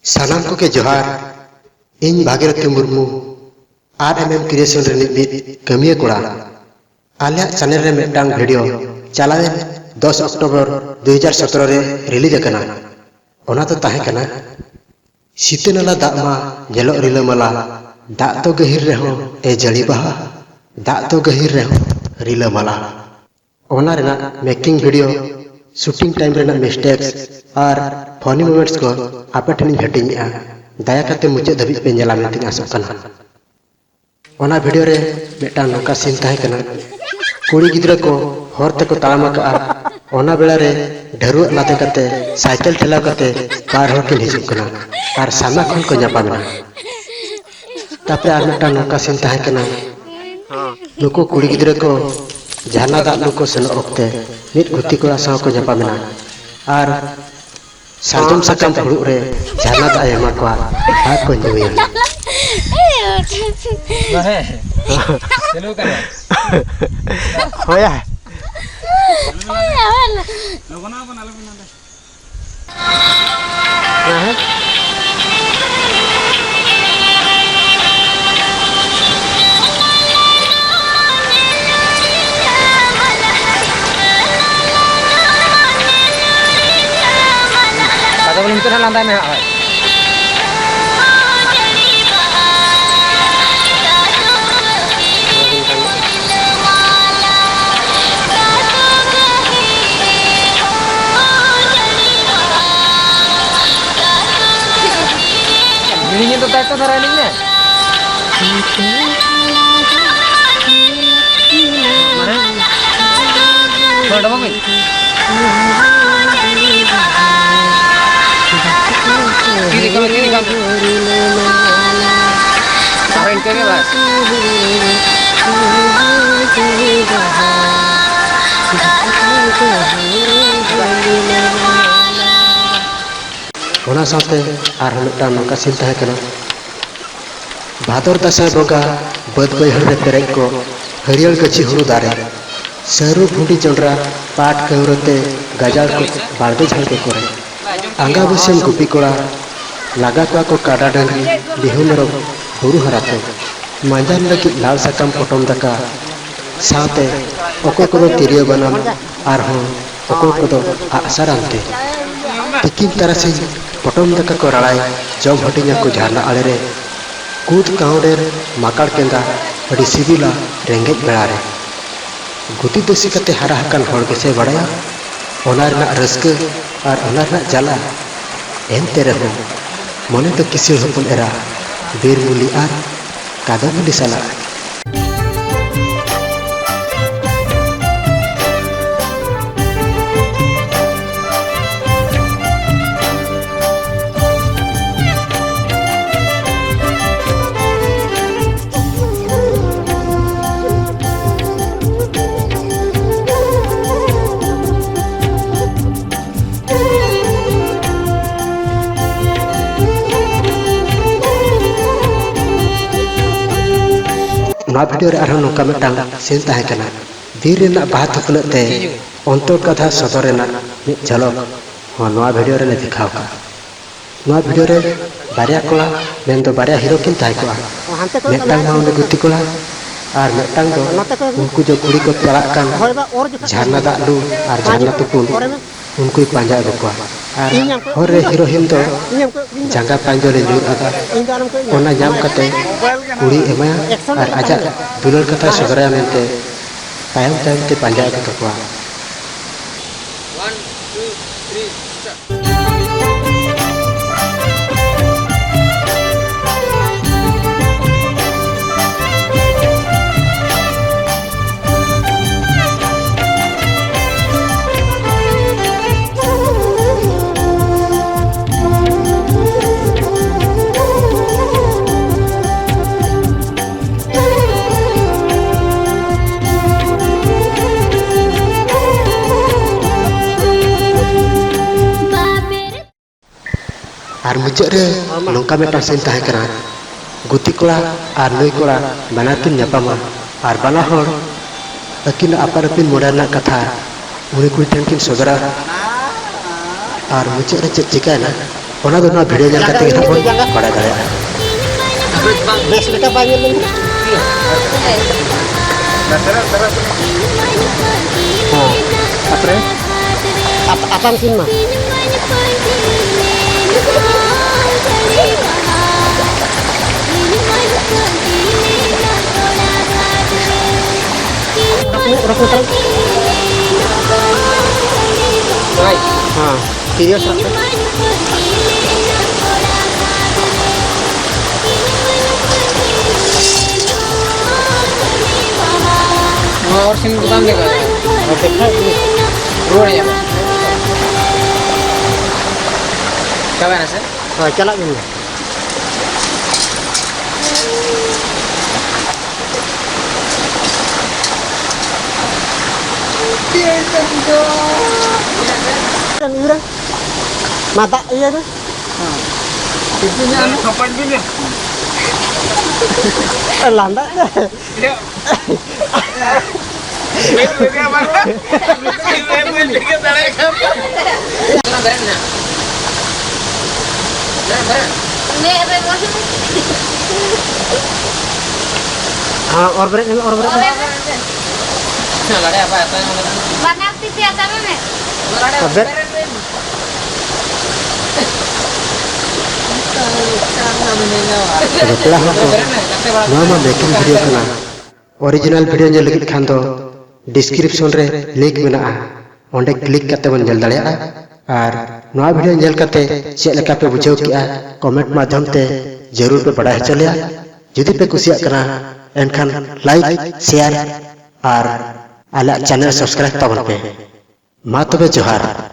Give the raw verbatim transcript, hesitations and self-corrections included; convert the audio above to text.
ᱥᱟᱱᱟᱢ ᱠᱚᱜᱮ ᱡᱚᱦᱟᱨ᱾ ᱤᱧ ᱵᱷᱟᱜᱤᱨᱚᱛᱷᱤ ᱢᱩᱨᱢᱩ, ᱟᱨ ᱮᱢ ᱮᱢ ᱠᱨᱤᱭᱮᱥᱚᱱ ᱨᱤᱱᱤᱡ ᱢᱤᱫ ᱠᱟᱹᱢᱤᱭᱟᱹ ᱠᱚᱲᱟ᱾ ᱟᱞᱮᱭᱟᱜ ᱪᱮᱱᱮᱞ ᱨᱮ ᱢᱤᱫᱴᱟᱝ ᱵᱷᱤᱰᱤᱭᱳ ᱪᱟᱞᱟᱣᱮᱱ ᱫᱚᱥ ᱚᱠᱴᱳᱵᱚᱨ ᱫᱩ ᱦᱟᱡᱟᱨ ᱥᱚᱛᱨᱚ ᱨᱮ ᱨᱤᱞᱤᱡᱽ ᱟᱠᱟᱱᱟ᱾ ᱚᱱᱟ ᱫᱚ ᱛᱟᱦᱮᱸ ᱠᱟᱱᱟ ᱥᱤᱛᱟᱹ ᱱᱟᱞᱟ ᱫᱟᱜ ᱢᱟ ᱧᱮᱞᱚᱜ ᱨᱤᱞᱟᱹᱢᱟᱞᱟ, ᱫᱟᱜ ᱫᱚ ᱜᱟᱹᱦᱤᱨ ᱨᱮᱦᱚᱸ ᱮ ᱡᱟᱹᱲᱤ ᱵᱟᱦᱟ, ᱫᱟᱜ ᱫᱚ ᱜᱟᱹᱦᱤᱨ ᱨᱮᱦᱚᱸ ᱨᱤᱞᱟᱹᱢᱟᱞᱟ᱾ ᱚᱱᱟ ᱨᱮᱱᱟᱜ ᱢᱮᱠᱤᱝ ᱵᱷᱤᱰᱤᱭᱳ, ᱥᱩᱴᱤᱝ ᱴᱟᱭᱤᱢ ᱨᱮᱱᱟᱜ ᱢᱤᱥᱴᱮᱠᱥ ᱟᱨ ᱯᱷᱟᱱᱤ ᱢᱳᱢᱮᱱᱴᱥ ᱠᱚ ᱟᱯᱮ ᱴᱷᱮᱱᱤᱧ ᱦᱟᱹᱴᱤᱧᱮᱫᱼᱟ᱾ ᱫᱟᱭᱟ ᱠᱟᱛᱮ ᱢᱩᱪᱟᱹᱫ ᱫᱷᱟᱹᱵᱤᱡ ᱯᱮ ᱧᱮᱞᱟ ᱢᱮᱱᱛᱮᱧ ᱟᱥᱚᱜ ᱠᱟᱱᱟ᱾ ᱚᱱᱟ ᱵᱷᱤᱰᱤᱭᱳ ᱨᱮ ᱢᱤᱫᱴᱟᱝ ᱱᱚᱝᱠᱟ ᱥᱤᱱ ᱛᱟᱦᱮᱸ ᱠᱟᱱᱟ, ᱠᱩᱲᱤ ᱜᱤᱫᱽᱨᱟᱹ ᱠᱚ ᱦᱚᱨ ᱛᱮᱠᱚ ᱛᱟᱲᱟᱢ ᱟᱠᱟᱫᱼᱟ᱾ ᱚᱱᱟ ᱵᱮᱲᱟ ᱨᱮ ᱰᱷᱟᱹᱨᱣᱟᱹᱜ ᱞᱟᱫᱮ ᱠᱟᱛᱮ ᱥᱟᱭᱠᱮᱞ ᱴᱷᱮᱞᱟᱣ ᱠᱟᱛᱮ ᱵᱟᱨ ᱦᱚᱲ ᱠᱤᱱ ᱦᱤᱡᱩᱜ ᱠᱟᱱᱟ ᱟᱨ ᱥᱟᱢᱱᱟ ᱠᱷᱚᱱ ᱠᱚ ᱧᱟᱯᱟᱢ ᱮᱱᱟ᱾ ᱛᱟᱯᱚᱨᱮ ᱟᱨ ᱢᱤᱫᱴᱟᱝ ᱱᱚᱝᱠᱟ ᱥᱤᱱ ᱛᱟᱦᱮᱸ ᱠᱟᱱᱟ, ᱱᱩᱠᱩ ᱠᱩᱲᱤ ᱜᱤᱫᱽᱨᱟᱹ ᱠᱚ ᱡᱷᱟᱨᱱᱟ ᱫᱟᱜ ᱞᱩ ᱠᱚ ᱥᱮᱱᱚᱜ ᱚᱠᱛᱮ ᱢᱤᱫ ᱜᱩᱛᱤ ᱠᱚᱲᱟ ᱥᱟᱶ ᱠᱚ ᱧᱟᱯᱟᱢ ᱮᱱᱟ ᱟᱨ ᱥᱟᱨᱡᱚᱢ ᱥᱟᱠᱟᱢ ᱯᱷᱩᱲᱩᱜ ᱨᱮ ᱡᱷᱟᱨᱱᱟ ᱫᱟᱜ ᱮ ᱮᱢᱟ ᱠᱚᱣᱟ ᱟᱨ ᱠᱚ ᱧᱩᱭᱟ᱾ ᱦᱮᱸ, ᱪᱟᱹᱞᱩ ᱠᱟᱱᱟ᱾ ᱦᱳᱭᱟ᱾ ᱟᱫᱚ ᱵᱚᱞᱮ ᱱᱤᱛᱚᱜ ᱱᱟᱜ ᱞᱟᱸᱫᱟᱭ ᱢᱮ ᱦᱟᱸᱜ, ᱦᱳᱭ᱾ ᱦᱤᱲᱤᱧ ᱫᱚ ᱫᱟᱭᱤᱛᱛᱚ ᱫᱷᱟᱨᱟ ᱮᱱᱮᱡ ᱢᱮ᱾ ᱢᱟᱱᱮ? ᱱᱚᱰᱮ ᱵᱟᱝ ᱦᱩᱭ? ᱛᱤ ᱫᱮᱠᱷᱟᱣ ᱢᱮ, ᱛᱤ ᱫᱮᱠᱷᱟᱣ ᱢᱮ᱾ ᱟᱨ ᱤᱱᱠᱟᱹ ᱜᱮ ᱵᱟᱥ᱾ ᱚᱱᱟ ᱥᱟᱶᱛᱮ ᱟᱨᱦᱚᱸ ᱢᱤᱫᱴᱟᱝ ᱱᱚᱝᱠᱟ ᱥᱤᱱ ᱛᱟᱦᱮᱸ ᱠᱟᱱᱟ, ᱵᱷᱟᱫᱚᱨ ᱫᱟᱸᱥᱟᱭ ᱵᱚᱸᱜᱟ ᱵᱟᱹᱫᱽ ᱵᱟᱹᱭᱦᱟᱹᱲ ᱨᱮ ᱯᱮᱨᱮᱡ ᱠᱚᱜ ᱦᱟᱹᱨᱭᱟᱹᱲ ᱜᱟᱹᱪᱷᱤ ᱦᱩᱲᱩ ᱫᱟᱨᱮ, ᱥᱟᱹᱨᱩ ᱵᱷᱩᱸᱰᱤ ᱡᱚᱸᱰᱨᱟ ᱯᱟᱴ ᱠᱟᱹᱣᱨᱟᱹ ᱛᱮ ᱜᱟᱡᱟᱲ ᱠᱚ ᱵᱟᱲᱜᱮ ᱡᱷᱟᱲᱜᱮ ᱠᱚᱨᱮ᱾ ᱟᱸᱜᱟ ᱵᱟᱹᱥᱭᱟᱹᱢ ᱜᱩᱯᱤ ᱠᱚᱲᱟ ᱞᱟᱜᱟ ᱠᱚᱣᱟ ᱠᱚ ᱠᱟᱰᱟ ᱰᱟᱹᱝᱨᱤ, ᱢᱤᱦᱩ ᱢᱮᱨᱚᱢ ᱵᱩᱨᱩ ᱦᱟᱨᱟ ᱛᱮ᱾ ᱢᱟᱸᱡᱟᱱ ᱞᱟᱹᱜᱤᱫ ᱞᱟᱲ ᱥᱟᱠᱟᱢ ᱯᱚᱴᱚᱢ ᱫᱟᱠᱟ, ᱥᱟᱶᱛᱮ ᱚᱠᱚᱭ ᱠᱚᱫᱚ ᱛᱤᱨᱭᱳ ᱵᱟᱱᱟᱢ, ᱟᱨᱦᱚᱸ ᱚᱠᱚᱭ ᱠᱚᱫᱚ ᱟᱜᱼᱥᱟᱨ ᱟᱱᱛᱮ᱾ ᱛᱤᱠᱤᱱ ᱛᱟᱨᱟᱥᱤᱧ ᱯᱚᱴᱚᱢ ᱫᱟᱠᱟ ᱠᱚ ᱨᱟᱲᱟᱭ ᱡᱚᱢ ᱦᱟᱹᱴᱤᱧᱟ ᱠᱚ ᱡᱷᱟᱨᱱᱟ ᱟᱲᱮ ᱨᱮ᱾ ᱠᱩᱫ ᱠᱟᱶᱰᱮᱨ ᱢᱟᱠᱟᱲ ᱠᱮᱸᱫᱟ ᱟᱹᱰᱤ ᱥᱤᱵᱤᱞᱟ ᱨᱮᱸᱜᱮᱡ ᱵᱮᱲᱟ ᱨᱮ᱾ ᱜᱩᱛᱤ ᱫᱟᱹᱥᱤ ᱠᱟᱛᱮ ᱦᱟᱨᱟ ᱟᱠᱟᱱ ᱦᱚᱲ ᱜᱮᱥᱮ ᱵᱟᱲᱟᱭᱟ ᱚᱱᱟ ᱨᱮᱱᱟᱜ ᱨᱟᱹᱥᱠᱟᱹ ᱟᱨ ᱚᱱᱟ ᱨᱮᱱᱟᱜ ᱡᱟᱞᱟ᱾ ᱮᱱᱛᱮ ᱨᱮᱦᱚᱸ ᱢᱚᱱᱮ ᱫᱚ ᱠᱤᱥᱟᱹᱬ ᱦᱚᱯᱚᱱ ᱮᱨᱟ ᱵᱤᱨ ᱢᱩᱞᱤ ᱟᱨ ᱠᱟᱫᱚ ᱢᱩᱞᱤ ᱥᱟᱞᱟᱜ᱾ ᱱᱚᱣᱟ ᱵᱷᱤᱰᱤᱭᱳ ᱨᱮ ᱟᱨᱦᱚᱸ ᱱᱚᱝᱠᱟ ᱢᱤᱫᱴᱟᱝ ᱥᱤᱱ ᱛᱟᱦᱮᱸ ᱠᱟᱱᱟ, ᱵᱤᱨ ᱨᱮᱱᱟᱜ ᱵᱟᱦᱟ ᱛᱷᱩᱯᱱᱟᱹᱜ ᱛᱮ ᱚᱱᱛᱚᱨ ᱠᱟᱛᱷᱟ ᱥᱚᱫᱚᱨ ᱨᱮᱱᱟᱜ ᱢᱤᱫ ᱡᱷᱚᱞᱚᱠ ᱦᱚᱸ ᱱᱚᱣᱟ ᱵᱷᱤᱰᱤᱭᱳ ᱨᱮᱞᱮ ᱫᱮᱠᱷᱟᱣ ᱠᱟᱜᱼᱟ᱾ ᱱᱚᱣᱟ ᱵᱷᱤᱰᱤᱭᱳ ᱨᱮ ᱵᱟᱨᱭᱟ ᱠᱚᱲᱟ, ᱢᱮᱱᱫᱚ ᱵᱟᱨᱭᱟ ᱦᱤᱨᱳ ᱠᱤᱱ ᱛᱟᱦᱮᱸ ᱠᱚᱜᱼᱟ᱾ ᱢᱤᱫᱴᱟᱝ ᱢᱟ ᱩᱱᱤ ᱜᱩᱛᱤ ᱠᱚᱲᱟ ᱟᱨ ᱢᱤᱫᱴᱟᱝ ᱫᱚ ᱩᱱᱠᱩ ᱡᱚ ᱠᱩᱲᱤ ᱠᱚ ᱯᱟᱲᱟᱜ ᱠᱟᱱ ᱡᱷᱟᱨᱱᱟ ᱫᱟᱜ ᱞᱩ ᱟᱨ ᱡᱷᱟᱨᱱᱟ ᱛᱩᱯᱩᱱ, ᱩᱱᱠᱩᱭ ᱯᱟᱸᱡᱟ ᱟᱹᱜᱩ ᱠᱚᱣᱟ᱾ ᱟᱨ ᱦᱚᱨ ᱨᱮ ᱦᱤᱨᱳᱭᱤᱱ ᱫᱚ ᱡᱟᱸᱜᱟ ᱯᱟᱸᱡᱚᱞᱮ ᱧᱩᱨ ᱟᱫᱟ᱾ ᱚᱱᱟ ᱧᱟᱢ ᱠᱟᱛᱮ ᱠᱩᱲᱤᱭ ᱮᱢᱟᱭᱟ ᱟᱨ ᱟᱡᱟᱜ ᱫᱩᱞᱟᱹᱲ ᱠᱟᱛᱷᱟᱭ ᱥᱚᱫᱚᱨᱟᱭᱟ ᱢᱮᱱᱛᱮ ᱛᱟᱭᱚᱢ ᱛᱟᱭᱚᱢ ᱛᱮ ᱯᱟᱸᱡᱟ ᱟᱹᱜᱩ ᱠᱟᱠᱚᱣᱟ᱾ ᱟᱨ ᱢᱩᱪᱟᱹᱫ ᱨᱮ ᱱᱚᱝᱠᱟ ᱢᱤᱫᱴᱟᱝ ᱥᱤᱱ ᱛᱟᱦᱮᱸ ᱠᱟᱱᱟ, ᱜᱩᱛᱤ ᱠᱚᱲᱟ ᱟᱨ ᱱᱩᱭ ᱠᱚᱲᱟ ᱵᱟᱱᱟᱨ ᱠᱤᱱ ᱧᱟᱯᱟᱢᱟ ᱟᱨ ᱵᱟᱱᱟ ᱦᱚᱲ ᱟᱹᱠᱤᱱᱟᱜ ᱟᱯᱟᱱ ᱟᱹᱯᱤᱱ ᱢᱚᱱᱮ ᱨᱮᱱᱟᱜ ᱠᱟᱛᱷᱟ ᱩᱱᱤ ᱠᱩᱲᱤ ᱴᱷᱮᱱ ᱠᱤᱱ ᱥᱚᱫᱚᱨᱟ᱾ ᱟᱨ ᱢᱩᱪᱟᱹᱫ ᱨᱮ ᱪᱮᱫ ᱪᱤᱠᱟᱹᱭᱮᱱᱟ, ᱚᱱᱟ ᱫᱚ ᱱᱚᱣᱟ ᱵᱷᱤᱰᱤᱭᱳ ᱧᱮᱞ ᱠᱟᱛᱮ ᱜᱮ ᱦᱟᱸᱜ ᱵᱚᱱ ᱵᱟᱲᱟᱭ ᱫᱟᱲᱮᱭᱟᱜᱼᱟ᱾ ᱵᱮᱥ ᱞᱮᱠᱟ ᱵᱟᱭ ᱧᱮᱞ ᱞᱮᱱᱠᱷᱟᱱ᱾ ᱦᱮᱸ᱾ ᱛᱟᱯᱚᱨᱮ? ᱟᱯ-, ᱟᱛᱟᱝ ᱥᱤᱱ ᱢᱟ᱾ ᱦᱮᱸ, ᱛᱤᱨᱭᱳ ᱥᱟᱵ ᱯᱮ᱾ ᱱᱚᱣᱟ ᱚᱨ ᱥᱤᱢ ᱫᱚ ᱵᱟᱝ ᱞᱮᱠᱟ᱾ ᱟᱨ ᱫᱮᱠᱷᱟᱣ ᱨᱩᱣᱟᱹᱲ ᱦᱩᱭᱩᱜᱼᱟ᱾ ᱪᱟᱵᱟᱭᱮᱱᱟ ᱥᱮ? ᱦᱳᱭ, ᱪᱟᱞᱟᱜ ᱵᱤᱱ᱾ ᱢᱟ ᱫᱟᱜ ᱤᱭᱟᱹ ᱢᱮ᱾ ᱞᱟᱸᱫᱟᱜ ᱫᱚ᱾ ᱦᱮᱸ, ᱚᱨ ᱵᱮᱨᱮᱫ ᱢᱮ, ᱚᱨ ᱵᱮᱨᱮᱫ ᱢᱮ᱾ ᱵᱟᱱᱟᱨ ᱛᱤ ᱛᱮ ᱟᱛᱟ ᱢᱮ᱾ ᱚᱨ ᱵᱮᱨᱮᱫ᱾ ᱛᱚᱵᱮ ᱯᱮᱲᱟ ᱦᱚᱲ ᱠᱚ, ᱱᱚᱣᱟ ᱢᱟ making video ᱠᱟᱱᱟ᱾ Original video ᱧᱮᱞ ᱞᱟᱹᱜᱤᱫ ᱠᱷᱟᱱ ᱫᱚ description ᱨᱮ link ᱢᱮᱱᱟᱜᱼᱟ, ᱚᱸᱰᱮ click ᱠᱟᱛᱮ ᱵᱚᱱ ᱧᱮᱞ ᱫᱟᱲᱮᱭᱟᱜᱼᱟ᱾ ᱟᱨ ᱱᱚᱣᱟ video ᱧᱮᱞ ᱠᱟᱛᱮ ᱪᱮᱫ ᱞᱮᱠᱟ ᱯᱮ ᱵᱩᱡᱷᱟᱹᱣ ᱠᱮᱜᱼᱟ, comment ᱢᱟᱫᱽᱫᱷᱚᱢ ᱛᱮ ᱡᱟᱹᱨᱩᱲ ᱯᱮ ᱵᱟᱰᱟᱭ ᱦᱚᱪᱚ ᱞᱮᱭᱟ᱾ ᱡᱩᱫᱤ ᱯᱮ ᱠᱩᱥᱤᱭᱟᱜ ᱠᱟᱱᱟ, ᱮᱱᱠᱷᱟᱱ like, share ᱟᱨ ᱟᱞᱮᱭᱟᱜ channel subscribe ᱛᱟᱵᱚᱱ ᱯᱮ᱾ ᱢᱟ ᱛᱚᱵᱮ ᱡᱚᱦᱟᱨ᱾